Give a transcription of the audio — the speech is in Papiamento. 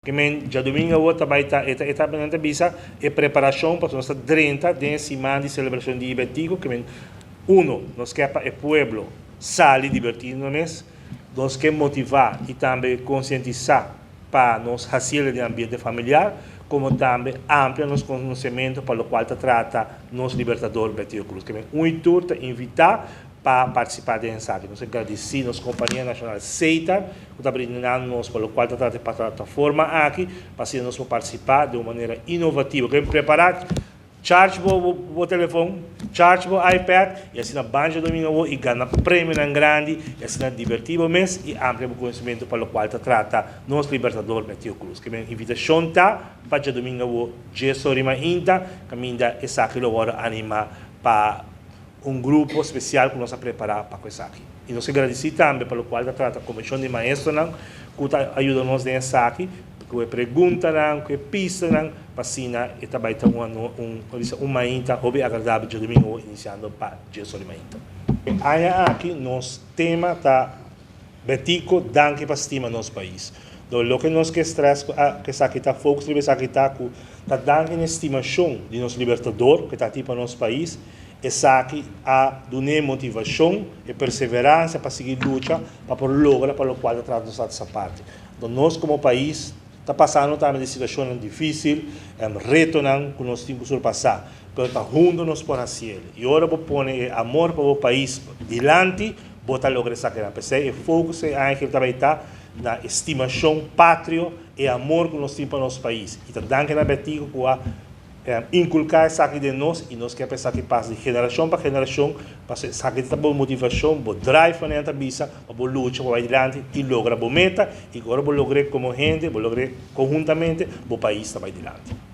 Ke men djadumingu awor ta bai ta e ta e ta nan ta bisa e preparashon pasobra nos ta drenta den e siman di selebrashon di Betico. Ke men uno nos ke pa e pueblo sali dibertí nan mes, nos ke motivá i tambe konsientisá pa nos hasiel den ambiente familiar komo tambe amplia nos konosementu pa lokual ta trata nos Libertador Betico Cruz. Ke men un i tur ta invitá pa partisipá den esaki. Nos a gradisí nos kompania nashonal Setar ku ta brindando nos pa lokual ta trata e plataforma aki pa asina nos por partisipá den un manera inovativo. Ke prepará, charge bo telefon, charge bo iPad i asina ban djadumingu awor i gana premionan grandi i asina divertí bo mes i amplia bo konosementu pa lokual ta trata nos Libertador Mateo Cruz. Ke men invitashon ta pa djadumingu awor 10 or mainta kaminda esaki lo wòrdu animá pa un grupo spesial ku nos a prepará pa ku esaki. I nos ke gradisí tambe pa lokual ta trata Komishon di Maestronan ku ta ayuda nos den esaki, ku e preguntanan, ku e pistanan, pa asina e ta bai ta un un bisa un mainta hopi agradabel djadumingu inisiando pa 10 or di mainta. E aña aki nos tema ta Betico, danki pa stima nos pais. Do loke nos ke stress ku esaki ta focus riba esaki ta ku ta danki na e stimashon di nos Libertador ku e ta tin pa nos pais, esaki a dun'é motivashon e perseveransia pa sigui lucha pa por logra pa lokual ta trata nos ata parti. Do nos komo pais ta pasando tambe den situashonnan difisil, retonan ku nos tin ku surpasá, pero ta huntu nos por hasiel. I ora bo pone e amor pa bo pais dilanti, Bo ta logra esakinan. P'esei e focus e aña aki ta bay ta na e stimacion patrio, e amor cu nos tin pa nos pais. Y ta danki na Betico cu a inculca esaki den nos y nos kier pa esaki pasa di generacion pa generacion, pasobra esaki ta bo motivacion, bo drive manera nan ta bisa, pa bo lucha pa bay dilanti y logra bo meta y ora bo logr'e como hende, bo logr'e conhuntamente, bo pais ta bay dilanti.